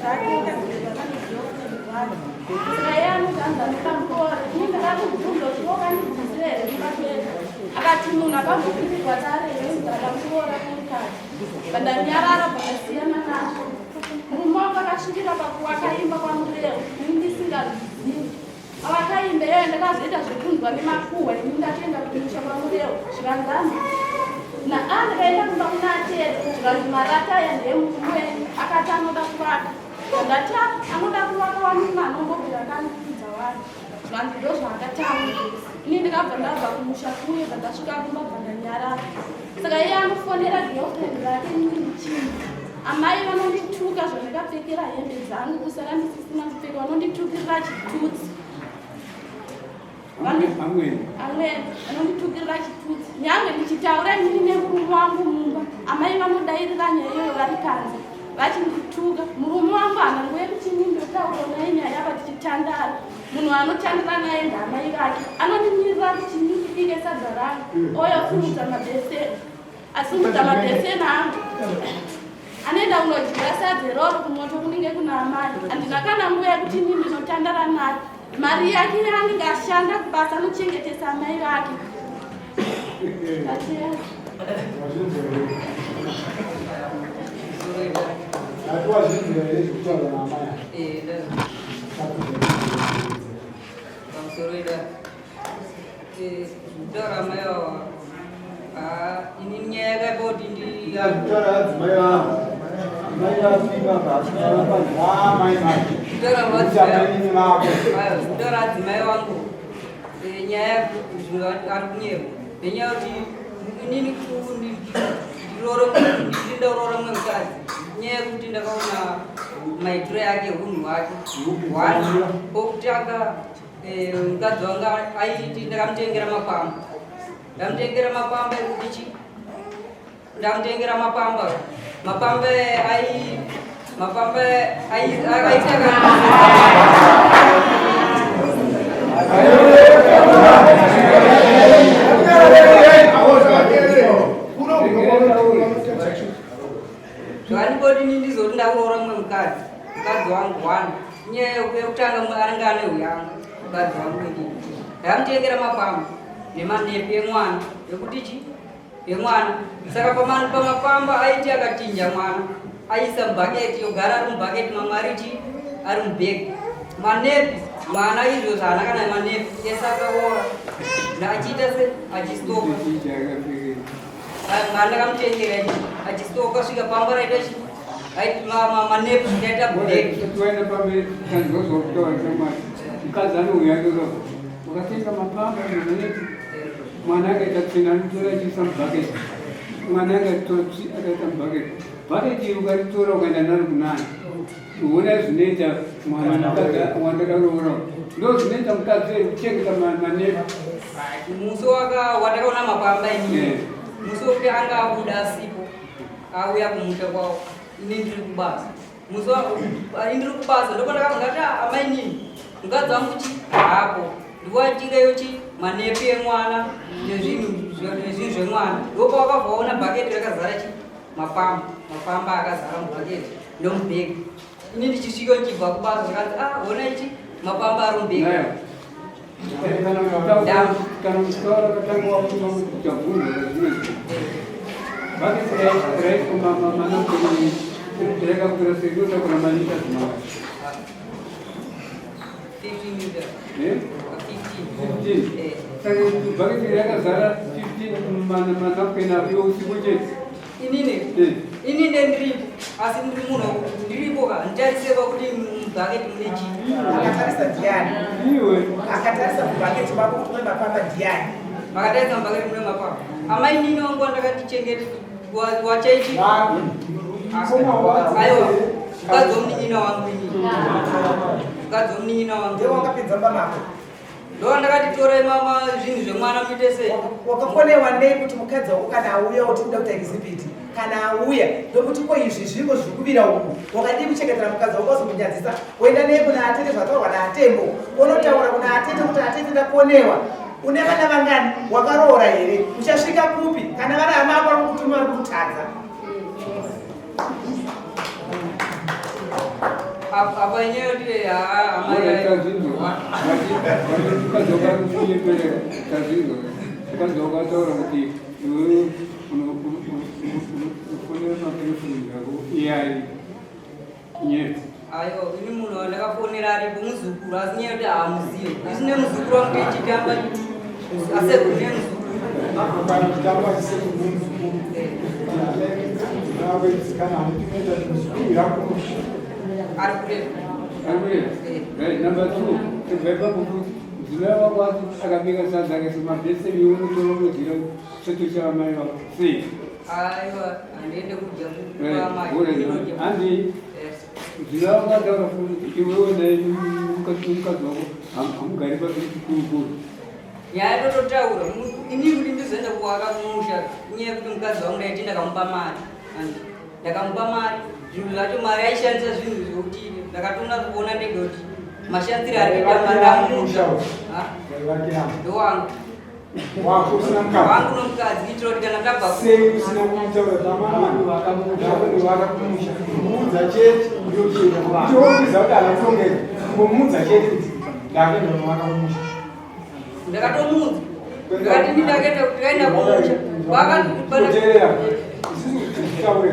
rake akadzokera negirlfriend rake. Saka iye anoti anzi anoda muroora. Ini ndakamubvunza kuti wakandibvunzira here kumba kwedu. Akati munhu akambokwirirwa dare here ndakamuroora kumukadzi. Vandanyarara vakasiyana nazvo. Murume wangu akasvikira pakuwaka imba kwaMurewa ini ndisingazvizivi. Avakaimba iyoyo ndakazoita zvekunzwa nemakuhwa ini ndatoenda kumusha kwaMurewa zvikanzi naa ndakaenda kumba kuna Atete zvikanzi marata aya ndeemurume wenyu akati anoda kuvaka. Ndati anoda kuvaka wani anombobvira akandiudza wani. Zvikanzi ndozvaakataura. Ini ndakabva ndabva kumusha kuye bva ndasvika kumba bva ndanyarara. Saka iye anofonera girlfriend rake ini ndichinzi amai vanondituka zvandakapfekera hembe dzangu kusara ndisisina kupfeka vanonditukirira chitutsi. Amweni vanonditukirira chitutsi nyange ndichitaura inini nemurume wangu mumba amai vanodairira nyaya iyoyo vari panze vachindituka murume wangu hana nguva yekuti ini ndotaura naye nyaya apa tichitandara munhu anotandira naye ndaamai vake anondimirira kuti ini ndibike sadza rangu ouya osimudza mabeseni asimudza mabeseni angu anoenda kunodya sadza iroro kumoto kunenge kuna amai handina kana nguva yekuti ini ndinotandara naye mari yake yaanenge ashanda kubasa anochengetesa amai vake. Pamusoro ida kutaura amai ava ini nyaya yakaipa kuti ndikutaura adzimai vangu amai vafima paamai kutaura adzimai vangu nyaya zvinhu ari kunyerwa nenyaya kuti inini ndindaroora mumwe mukadzi nyaya yekuti ndakaona maitiro yake hunhu hwake one pokutanga eh, mukadzi wanga aiti ndakamutengera mapamba ndamutengera mapamba ekuti chi ndamutengera mapamba mapamba ai mapamba ai aita Zvandikoti ini ndizoti ndakuroora mumwe mukadzi mukadzi wangu one nyaya yekutanga anenge ane huyanga mukadzi wangu inini ndamutengera mapamba nemanepi emwana ekuti chi emwana saka pamapamba aiti akatinja mwana aisa mubhaketi yogara ari mubhaketi mamwe ari chi ari mubhegi manepi mwana izvo zvaana kana manepi ese akaora achiita se achistoka Mwana ndakamutengera achistoka svika pamba raita chi manepu zvikaita bheki. Tuenda pamberi tanzwa kutaura chamwari. Mukadzi anouya akaka ukatenga mapamba nemanepu mwana akaita tsvina anotora achiisa mubhaketi mwana akatora akaita mubhaketi bhaketi iri ukaritora ukaenda naro kunani Ona zvinoita mwana mukadzi wandakaroora ndo zvinoita mukadzi kuchengeta maneva. Musi wandakaona mapamba ini eh. musi wekuti anga abuda asipo auya kumusha kwawo ini ndiri kubasa musi ini ndiri kubasa ndopandakangati ah, amainini mukadzi wangu chi hapo ndiwatirayo chi manepi emwana nezvinhu zvemwana ndopawakabvaona bhaketi rakazara chi mapamba mapamba akazara mubhaketi ndomubhegi ini ndichisvika ndichibva kubasa zvakanzi ah hona ichi mapamba ari mubhegi kana muchitaura katanga wafunga kuti uchabvunza zvimwe bhaketi raikakura sei inotakura malita zvimanga 15 saka bhaketi rakazara 15 manapukeni apo usiku chete inini eh. ini nde ndiripo asi ndiri munhu ndiripo ka nditarise pakuti mubhaketi mune chii akatarisa ndiani iwe akatarisa mubhaketi mako kuti mune mapamba ndiani makatarisa mubhaketi mune mapamba amai nini wangu wandakati chengete wachechi aiwa mukadzi womunin'ina wangu inini mukadzi womunin'ina wangu ndiwe wakapinza mumba mako Ndowandakati torai mama zvinhu zvemwana muite sei? Wakakonewa nei kuti mukadzi wako kana auya woti kuda kuita exhibit kana auya ndokuti ko izvi zviriko zviri kubira uku wakadii kuchengetera mukadzi wako wazomunyadzisa woenda nei kuna atete zvataurwa naatembo wonotaura kuna atete kuti atete ndakonewa une vana vangani wakaroora here uchasvika kupi kana vari hama ako vari kukutuma vari kukutadza. Apa inyaya yekuti amai tazvinzwa mukadzi wakakunyepera tazvinzwa mukadzi wakataura kuti iwewe unofonera magirlfriend ako iyai nyepo. Ayo, ini munhu wandakafonera aripo muzukuru, asi nyaya yekuti haamuzivi. Isu nemuzukuru wangu tichitamba asekuru nemuzukuru. Kana chitamba chisekuru nemuzukuru. Ari kureva. Ari kureva. Right, number 2. Tibva ipapo mudzimai wako akabika sadza akaisa mabheseni iwe unotora unodyira cheto chaamai vako. Sei? Aiwa, handiende kudya kwaamai. Handi mudzimai wako ataura futi kuti iwewe naye mukadzi wako hamugari pachikurukuru. Nyaya tototaura ini kuti ndizoenda kuwaka kumusha inyaya yekuti mukadzi wangu ndaiti ndakamupa mari. Ndakamupa mari zvinhu zvacho mari aishandisa zvinhu zvekuti ndakatoona kuona ndega kuti mashandiro ari kuita mari ndamuudza. Ndowangu. Wako usina mukadzi. Wangu nomukadzi kuitira kuti kana ndabva sei usina kumutaura pamama vakakumusha muudza chete ndochena kuti wokuziva kuti haana kurongeka kungomuudza chete kuti ndakuenda kunovaka kumusha. Ndakatomuudza ndikati ini ndakaenda ndikaenda kumusha Kuteerera isusu kuti titaure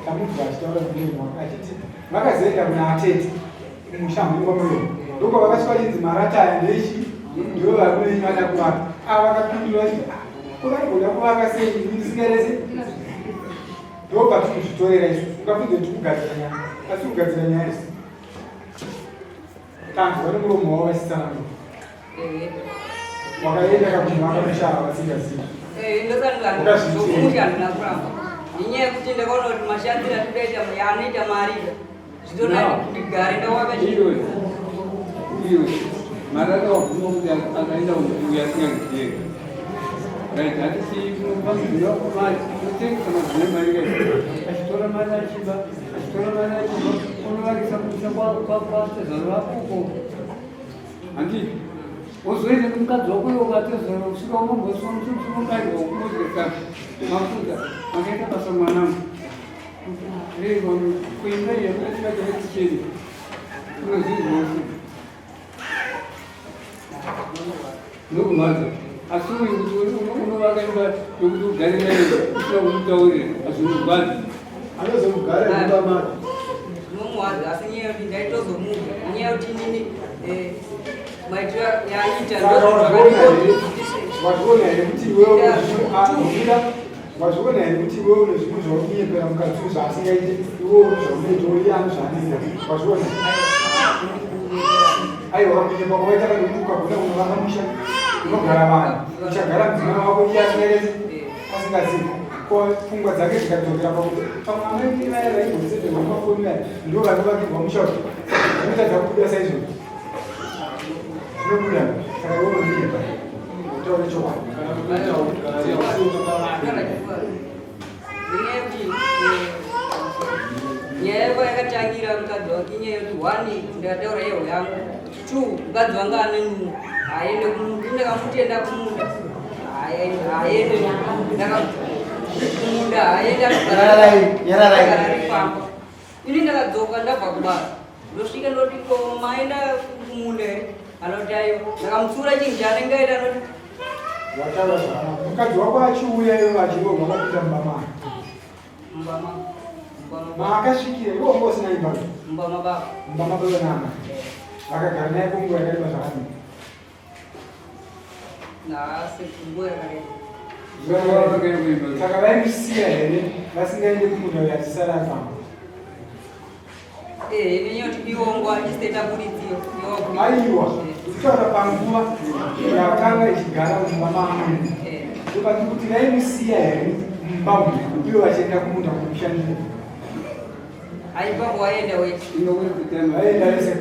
tamunzwa achitaura munhu achiti vakazoenda kuna atete kumusha mhingwa moyo ndokwavakasvika vachinzi marata aya ndechi ndivo vari vada kuvaka ava vakapindura vachiti ko vari kuda kuvaka sei ini ndisingarese ndopatinozvitorera isusu ungafunge kuti kugadzira nyaya asi kugadzira nyaya isi tanzwa nemuromo wavo vachitsanangura wakaenda kakunhu akamushara vasingazivi. Ndokumusha handina kuramba nenyaya yekuti ndakaona kuti mashandiro atinoita yaanoita mari zvitonani ndigare ndawaka iwe iwe mari akawabvuma kuti akaenda uya asingazivi. Right, hatisi kunopa wako mari unotengesa madzimai mari kai achitora mari achiba achitora mari achiba unovakisa kumusha kwatezvaro vako uko handiti wozoenda nemukadzi wako iwe ukatezvaro kusvika unombosomubairwa ukunodya mafuta makaita basa mwanangu kuimba iyo asingatoeticheni unozvinzwa ndokumwadza asi uyu kuti unovaka imba yokuti ugare naye usina kumutaurira azvinorwadzi anozomugara mumba make zvinomuwadza asi nyaya yekuti ndaitozomuda nyaya yekuti inini maitiro yaita wazviona here kuti iwewe wazviona here kuti iwewe une zvimwe zvauri kunyepera mukadzi uyu zvaasingaiti iwewe une zvaunoita iye ane zvaanoita wazviona aiwa kunyepa kwawaita kana kuti ukagona kunovaka musha unogara vanhu uchagara mudzimai wako iye asingaiti asingazivi ko pfungwa dzake dzikadzokera pakuti pamwe amai vaya vaigosedzerwa mafoni vaya ndo vanovakirwa musha uyu zvinotadza kubuda saizvozvo zvinobuda saka iwe unonyepa utaure chokwadi. Nyaya yako yakatangira mukadzi wangu inyaya yekuti one ndakataura yeho yangu two mukadzi wangu ane nungo haende kumunda ndakamutenda kumunda haende kumunda haende Nyararai. Pamba ini ndakadzoka ndabva kubasa ndosvika ndoti ko maenda kumunda here anoti aiwa ndakamutsura chinhu chaanenge aita anoti wataura zvakanaka mukadzi wako achiuya iwe achirohwa vakapinda mumba make mumba maakasvikira iwe wanga usina imba mumba mababa mumba mababa naamai vakagara naye kwenguva yakareba zvakadini nhasi nguva yakareba saka vaimusiya here vasingaende kumunda uyo achisara pamba nenyaya yekuti iwongwa istate aburidziyo aiwa kutaura panguva yakanga ichigara mumba maamwene ndopati kuti vaimusiya here mumba umu ivo vachienda kumunda kumushandira aipapo waenda wese vaenda vese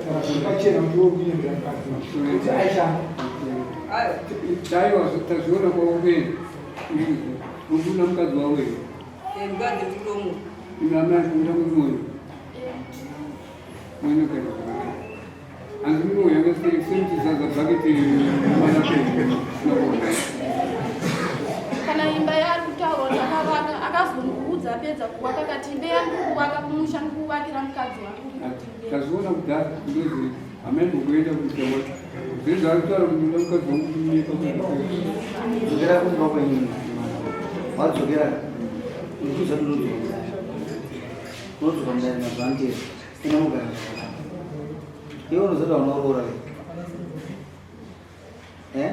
saka zviri pachena kuti iwe kunyembera mukadzi kuti aishanda ayo daiwa tazviona kwaupeni mukuna mukadzi wako here mukadzi ndikutomuka imi amai kuda mumoyo mwenogara zvakanaka hanzi mumoyo yanga semuchizaza bhaketi manapeni Kana imba yaari kutaura kuti akavaka akazondiudza. Apedza apedza kuvaka akati imba yangu kuvaka kumusha ndikuvakira mukadzi wangu ndikuti imbe. Tazviona kudhara ndozvi hameno kuenda kuita wacho. Zvinhu zvaakutaura kuti ndoda mukadzi wangu kunyepa. Dzokera kumba kwenyu wadzokera ndikuza ndinodzoka mudare. Unodzoka mudare mazuva anotera. Inomugara zvakanaka. Iwe unozoda unoroora here? Eh?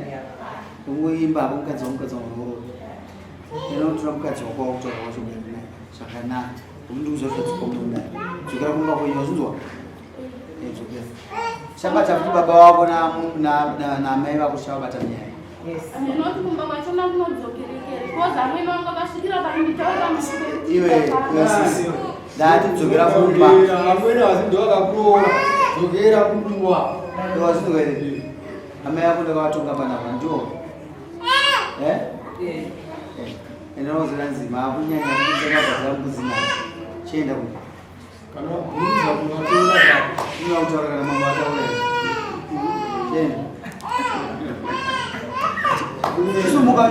Ungoimba hapo mukadzi wangu mukadzi wangu unoroora. Ena unotora mukadzi wako wakutaura wacho mudare naye zvakanaka. Ndikuza zvadzokwa mudare. Dzokera kumba kwenyu wazvinzwa? Eh, dzokera. Chabata futi baba wako naamai vako chavabata nyaya. Ndinoti kumba kwachona kunodzokerekere kozi amwene wangu akasvikira pakunditaura mushure Iwe, iwe sisi. Ndati dzokera kumba. Amwene asi ndovakakuroora. Dzokera kumba. Wazvinzwa here? Amai ako ndakavatonga panapa ndiwo. Eh? Eh. Eh. Enda unozora nzima akunyanya kuita mabhadhara mbudzi nayo. Chienda kumba. Kana wabvunza kuvatora. Inoda kutaura kana mambo ataura here? Chienda. Sumuka.